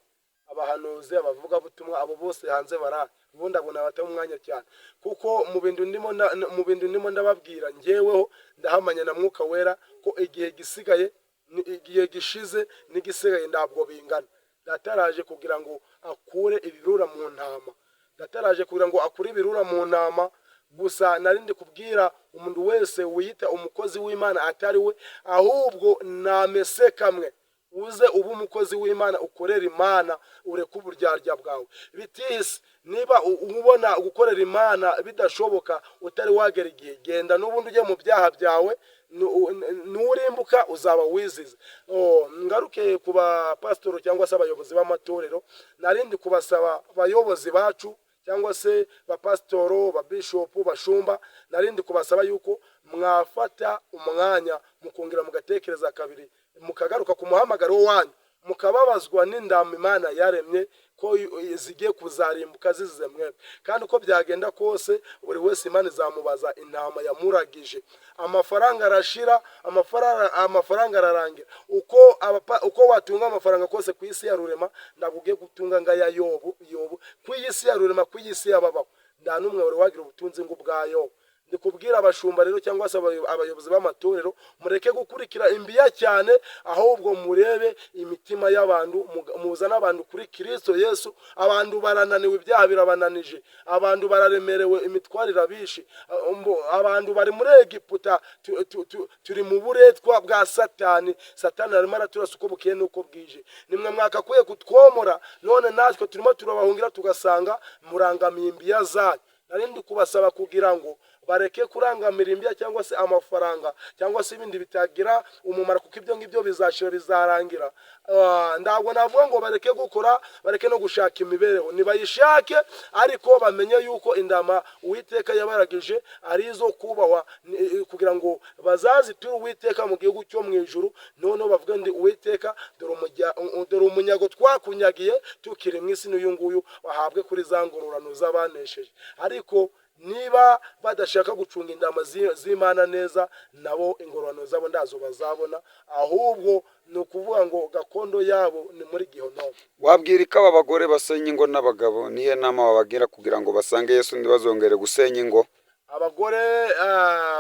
abahanuzi, abavugabutumwa, abo bose hanze bara. Ubundi abo nabataho umwanya cyane, kuko mu bintu ndimo ndababwira, njyeweho ndahamanya na Mwuka Wera ko igihe gisigaye igihe gishize n'igisigaye ntabwo bingana. Dataraje kugira ngo akure ibirura mu ntama, dataraje kugira ngo akure ibirura mu ntama. Gusa nari ndi kubwira umuntu wese wiyita umukozi w'Imana atari we, ahubwo namese kamwe. Uze ube umukozi w'Imana, ukorera Imana, ureke uburyarya bwawe. Bitihise niba ubona gukorera Imana bidashoboka, utari wagera igihe, genda n'ubundi ujye mu byaha byawe, nurimbuka uzaba wizize. Oh, ngaruke ku bapasitoro cyangwa se abayobozi b'amatorero. Narindi kubasaba, abayobozi bacu cyangwa se bapasitoro, babishopu, bashumba, narindi kubasaba yuko mwafata umwanya mukongera mugatekereza kabiri, mukagaruka ku muhamagaro wanyu, mukababazwa n'indama Imana yaremye ko zigiye kuzarimbuka zizize mwebwe. Kandi uko byagenda kose, buri wese Imana izamubaza intama yamuragije. Amafaranga arashira, amafaranga ararangira. Uko watunga amafaranga kose ku isi ya rurema, ntabwo ugiye gutunga ngaya Yobu. Yobu ku iyi si ya rurema, ku iyi si y'ababaho, nta n'umwe wari wagira ubutunzi ng'ubwa Yobu. Ndi kubwira abashumba rero cyangwa se abayobozi b'amatorero, mureke gukurikira imbiya cyane, ahubwo murebe imitima y'abantu, muzane abantu kuri Kristo Yesu. Abantu barananiwe, ibyaha birabananije, abantu bararemerewe, imitwaro irabishe. Abantu bari muri Egiputa, turi mu buretwa bwa Satani. Satani arimo araturasa uko bukeye n'uko bwije. Nimwe mwakakwiye kutwomora, none natwe turimo turabahungira, tugasanga murangamiye imbiya zanyu. Nari ndi kubasaba kugira ngo bareke kurangamira imbiya cyangwa se amafaranga cyangwa se ibindi bitagira umumaro, kuko ibyo ngibyo bizashira, bizarangira. Ntabwo navuga ngo bareke gukora, bareke no gushaka imibereho, nibayishake, ariko bamenye yuko indama Uwiteka yabaragije ari izo kubahwa, kugira ngo bazaziture Uwiteka mu gihugu cyo mu ijuru. Noneho bavuge ndi Uwiteka, dore umunyago twakunyagiye tukiri mu isi n'uyu nguyu, wahabwe kuri za ngororano z'abanesheje. Ariko niba badashaka gucunga indama z'Imana neza, nabo ingororano zabo ndazo bazabona, ahubwo ni ukuvuga ngo gakondo yabo ni muri Gihonomu. Wabwira ko aba bagore basenya ingo n'abagabo, niyo nama wabagira kugira ngo basange Yesu, ntibazongere gusenya ingo? Abagore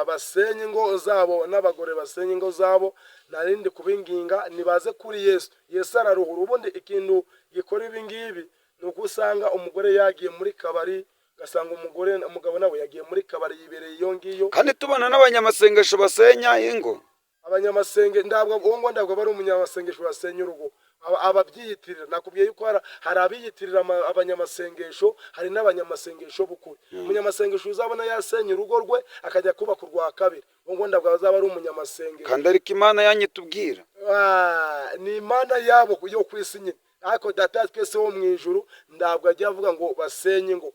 basenya ingo zabo n'abagore basenya ingo zabo, narindi kubinginga nibaze kuri Yesu. Yesu araruhura. Ubundi ikintu gikora ibi ngibi ni uko usanga umugore yagiye muri kabari, ugasanga umugore, umugabo nawe yagiye muri kabari, yibereye iyo ngiyo. Kandi tubona n'abanyamasengesho basenya ingo. Abanyamasenge, ntabwo uwo ngo ntabwo bari umunyamasengesho basenya urugo. Ababyiyitirira, nakubwiye yuko hari abiyitirira abanyamasengesho, hari n'abanyamasengesho b'ukuri. Umunyamasengesho uzabona yasenya urugo rwe akajya kubaka urwa kabiri, uwo ngo ntabwo azaba ari umunyamasengesho. Kandi ariko Imana yanyitubwira. Ni Imana yabo yo ku isi nyine, ariko Data twese wo mu ijuru ntabwo ajya avuga ngo basenye ingo.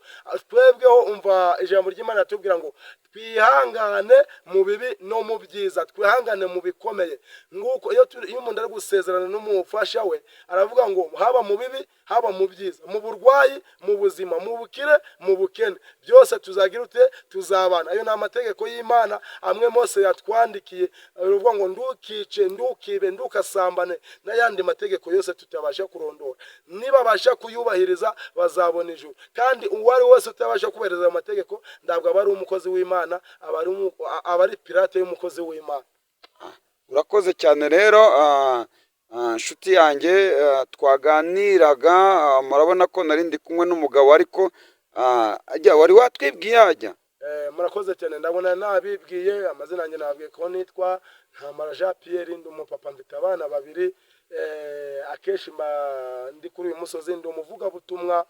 Twebweho, umva ijambo ry'Imana ratubwira ngo twihangane mu bibi no mu byiza, twihangane mu bikomeye. Nguko iyo umuntu ari gusezerana n'umufasha we, aravuga ngo haba mu bibi, haba mu byiza, mu burwayi, mu buzima, mu bukire, mu bukene, byose tuzagira ute? Tuzabana. Ayo ni amategeko y'Imana amwe Mose yatwandikiye, aravuga ngo ndukice, ndukibe, ndukasambane, n'ayandi mategeko yose tutabasha kurondora. Nibabasha kuyubahiriza bazabona ijuru. Kandi uwo ari wese utabasha kubahiriza ayo mategeko ntabwo aba ari umukozi w'Imana, aba ari pirate y'umukozi w'Imana. Urakoze cyane rero, nshuti yanjye twaganiraga. Murabona ko nari ndi kumwe n'umugabo, ariko ajya wari watwibwiye ajya. Murakoze cyane. Ndabona nabibwiye amazina yanjye, nabwiye ko nitwa Ntamara Jean Pierre, ndi umupapa, mfite abana babiri. Akenshi mba ndi kuri uyu musozi, ndi umuvugabutumwa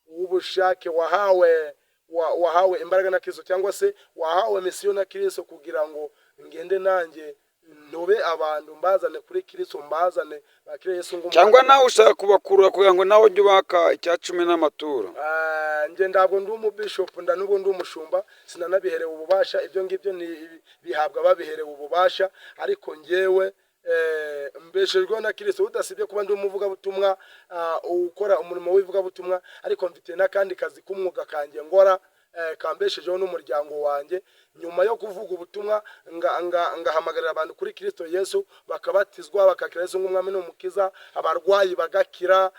w'ubushake wahawe imbaraga na Kristo, cyangwa se wahawe misiyo na Kristo, kugira ngo ngende nanjye ntobe abantu, mbazane kuri Kristo, mbazane bakire Yesu ng'umwami. Cyangwa nawe ushaka kubakurura kugira ngo nawe ujye ubaka icya cumi n'amaturo? Njye ntabwo ndi umubishopu, nda nubwo ndi umushumba, sinanabiherewe ububasha. Ibyo ngibyo ni bihabwa babiherewe ububasha. Ariko njyewe mbeshejweho na Kristo. Udasibye kuba ndi umuvugabutumwa, ukora umurimo w'ivugabutumwa, ariko mfite n'akandi kazi k'umwuga kanjye ngora, kambeshejeho n'umuryango wanjye. Nyuma yo kuvuga ubutumwa, ngahamagarira abantu kuri Kristo Yesu, bakabatizwa, bakakira Yesu nk'umwami n'umukiza, abarwayi bagakira,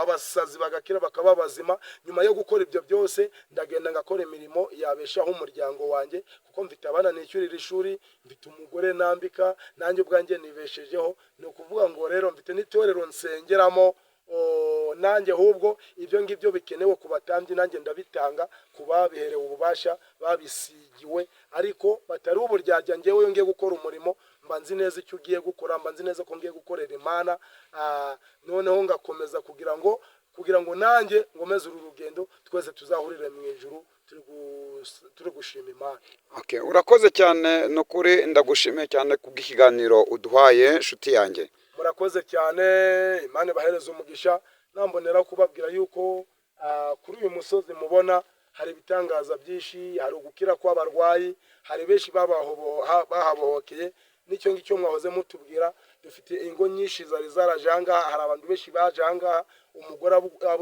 abasazi bagakira, bakaba bazima. Nyuma yo gukora ibyo byose, ndagenda ngakora imirimo yabeshaho umuryango wanjye, kuko mfite abana nishyurira ishuri, mfite umugore nambika, nanjye ubwanjye nibeshejeho. Ni ukuvuga ngo rero mfite n'itorero nsengeramo. Nanjye ahubwo ibyo ngibyo bikenewe ku batambyi, nanjye ndabitanga ku babiherewe ububasha, babisigiwe, ariko batari uburyarya. Njyewe iyo ngiye gukora umurimo, mba nzi neza icyo ugiye gukora, mba nzi neza ko ngiye gukorera Imana. Noneho ngakomeza kugira ngo nanjye ngomeze uru rugendo, twese tuzahurire mu ijuru turi gushima Imana. Okay, urakoze cyane, ni ukuri ndagushimiye cyane kubw'ikiganiro uduhaye, nshuti yanjye. Murakoze cyane, Imana ibahereze umugisha. Nambonera kubabwira yuko kuri uyu musozi mubona hari ibitangaza byinshi, hari ugukira kw'abarwayi, hari benshi bahabohokeye. N'icyo ngicyo mwahoze mutubwira, dufite ingo nyinshi zari zaraje ahangaha, hari abantu benshi baje ahangaha, umugore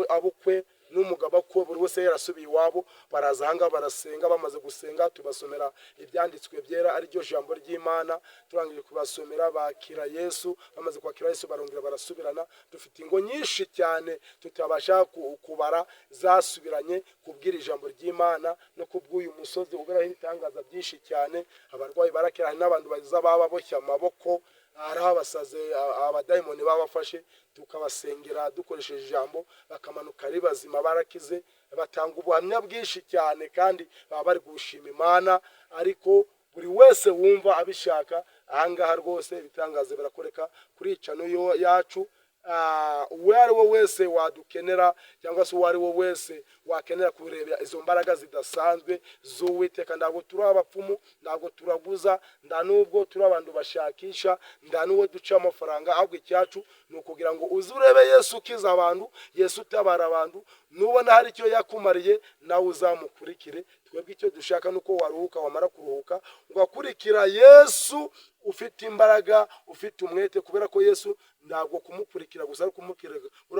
abukwe n'umugabo akwe, buri wese yarasubiye iwabo, baraza ahangaha barasenga. Bamaze gusenga, tubasomera ibyanditswe byera, ariryo jambo ry'Imana. Turangije kubasomera, bakira Yesu. Bamaze kwakira Yesu, barongera barasubirana. Dufite ingo nyinshi cyane tutabasha kubara zasubiranye kubwira ijambo ry'Imana no kubw'uyu musozi uberaho ibitangaza byinshi cyane. Abarwayi barakira, hari n'abantu baza baba baboshye amaboko, hari abasaze, abadayimoni babafashe, tukabasengera dukoresheje ijambo, bakamanuka ari bazima, barakize, batanga ubuhamya bwinshi cyane, kandi baba bari gushima Imana. Ariko buri wese wumva abishaka, ahangaha rwose ibitangaza birakoreka kuri channel yacu. Uwo ari we wese wadukenera, cyangwa se uwo ari we wese wakenera kureba izo mbaraga zidasanzwe z'Uwiteka, ntabwo turi abapfumu, ntabwo turaguza, nta nubwo turi abantu bashakisha, nta n'uwo duca amafaranga. Ahubwo icyacu ni ukugira ngo uze urebe Yesu ukiza abantu, Yesu utabara abantu. Nubona hari icyo yakumariye, nawe uzamukurikire. Twebwe icyo dushaka ni uko waruhuka, wamara kuruhuka ugakurikira Yesu ufite imbaraga, ufite umwete, kubera ko Yesu ntabwo kumukurikira gusa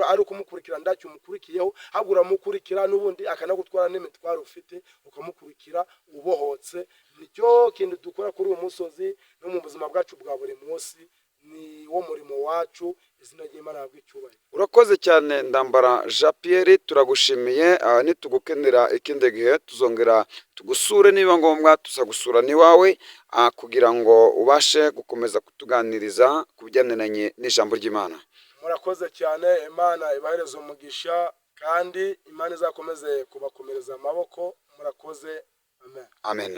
ari ukumukurikira ndacyo umukurikiyeho, ahubwo uramukurikira n'ubundi akanagutwara n'imitwaro ufite, ukamukurikira ubohotse. Nicyo kintu dukora kuri uyu musozi no mu buzima bwacu bwa buri munsi, ni wo murimo wacu. Izina ry'Imana rihabwe icyubahiro. Urakoze cyane, Ndambara Jean Pierre, turagushimiye. Nitugukenera ikindi gihe tuzongera tugusure, niba ngombwa tuzagusura n'iwawe, kugira ngo ubashe gukomeza kutuganiriza ku bijyaniranye n'ijambo ry'Imana. Murakoze cyane, Imana ibahereze umugisha, kandi Imana izakomeze kubakomereza amaboko. Murakoze, amen. Amen.